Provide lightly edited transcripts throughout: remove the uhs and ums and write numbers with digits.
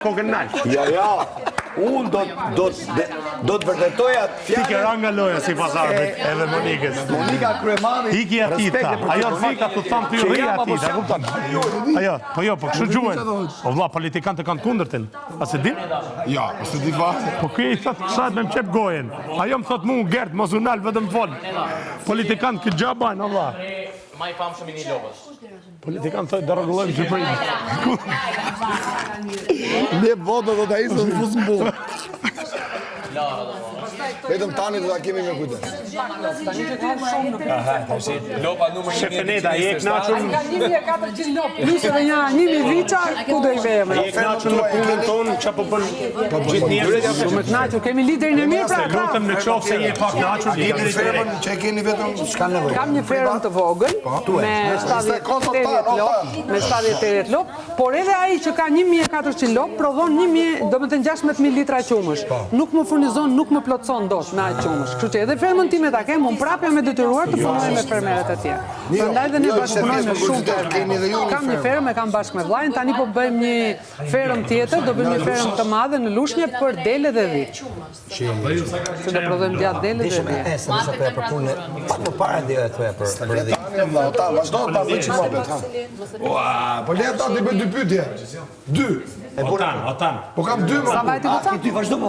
Kokën nalt. Jo, jo. Unë do do do të vërtetoja fjalën. Ti ke ra nga loja sipas Arbit edhe Monikës. Monika Kryemadhi. Iki aty tha. Ajo në fakt të tham ty rri aty, ta kupton? Ajo, po jo, po kështu gjuhen. O vlla, politikanët e kanë kundërtin. A s'e din? Jo, po s'e di fare. Po ky i thot kësaj me më qep gojën. Ajo më thot mu Gert, mos u nal vetëm fol. Politikanët këtë gjë bajnë, o vlla. Ma i famshëm i një lopës. Politikan thotë do rregullojmë Shqipërinë. Ne votë do ta isë në fus në bullë. Vetëm tani do ta kemi me kujdes. Tani që kanë shumë në Aha, tash lopa numër 1. Shefeneta, je kënaqur? Ai ka 1400 lopë, plus edhe një 1000 viça, ku do i vëmë? Je kënaqur me punën tonë, çfarë po bën po gjithë njerëzit? Shumë kënaqur, kemi liderin e mirë pra. Të lutem në qoftë se je pa kënaqur, lideri fermën që e keni vetëm s'ka nevojë. Kam një fermë të vogël po. me 70 lopë, me 70 lopë, por edhe ai që ka 1400 lopë prodhon 1000, domethënë 16000 litra qumësht. Po. Nuk më furnizon, nuk më plotëson dot me aq qumësht. Kështu që edhe fermën time ta kem, unë prapë jam e detyruar të punoj me fermerët e tjerë. Prandaj dhe ne jo, bashkëpunojmë me shumë fermerë. Kam një fermë, e kam bashkë me vllain, tani po bëjmë një fermë tjetër, do bëjmë një fermë të madhe në Lushnje për dele dhe dhi. Që do prodhojmë djathë dele dhe dhi. E, se nëse për punë, pak më para dhe e thoja për për dhi. Ta, vazhdo ta bëj çfarë muhabet, ha. Ua, po le ta të bëj dy pyetje. Dy. E Otan, Otan. Po kam dy më. Sa vajti goca? Ti vazhdo po.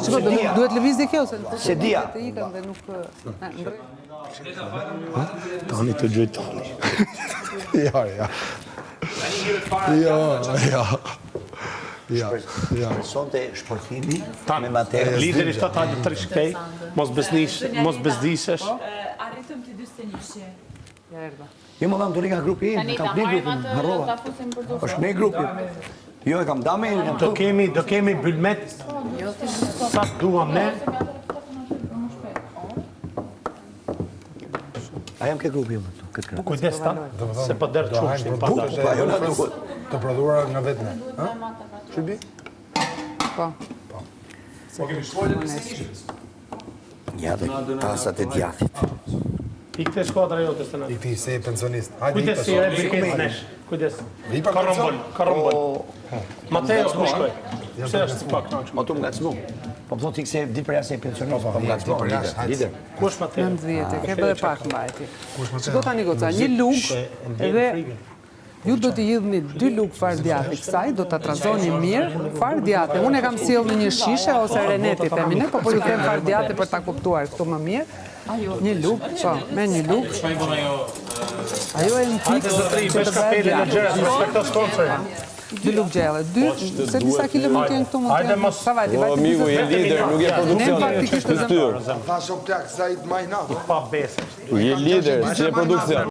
Duhet lëvizje kjo se. S'e dija. Të ikën dhe nuk Tani të gjujt tani. Ja, ja. Jo, jo. Ja, ja. Sonte shpërthimi Tani, me Mateo. Lideri thot hajde të shkej, mos besnish, mos bezdisesh. Arritëm të 41-shi. Ja erdha. Jo, më dhamë të nga grupi im, kam ne grupin, harrova. Është ne grupi. Jo, e kam dame, e kam Do kemi, do kemi bylmet sa duam ne. A jam ke grupi im këtu, këtë krah. Kujdes ta, se po derdh qumështin pa dashje. Po ajo na duhet. Të prodhuara nga vetë ne. Ë? Çubi? Po. Po. Po kemi shkuar në Ja dhe tasat e djathit. Ik te skuadra jote se na. Ik ti se je pensionist. Hajde Kujdes si e briket nesh. Kujdes. Karambol, karambol. Mateo ku shkoi? Pse është pak kënaqur? Po tu më ngacmu. Po më thotë ik se di për jashtë se je pensionist, po më ngacmu. Lider. Ku është Mateo? 90, ke bërë pak mbajti. Ku është Mateo? Shiko tani goca, një lugë dhe Ju do t'i hidhni dy lugë farë djathi kësaj, do ta trazoni mirë, farë djathi. Unë e kam sjellë në një shishe ose reneti themi ne, po po ju them farë djathi për ta kuptuar këtu më mirë. Një lugë, po, me një lugë. Ajo e në pikë që të bëhet djathi. Dy lugë gjelle, dy, se disa kilo mund të jenë këtu, mund të jenë, sa vajti, vajti, O, miku, je lider, nuk je produksion. Ne faktikisht të zëmë. Thash o plak, sa i të majna. Pa besë. Je lider, si je produksion.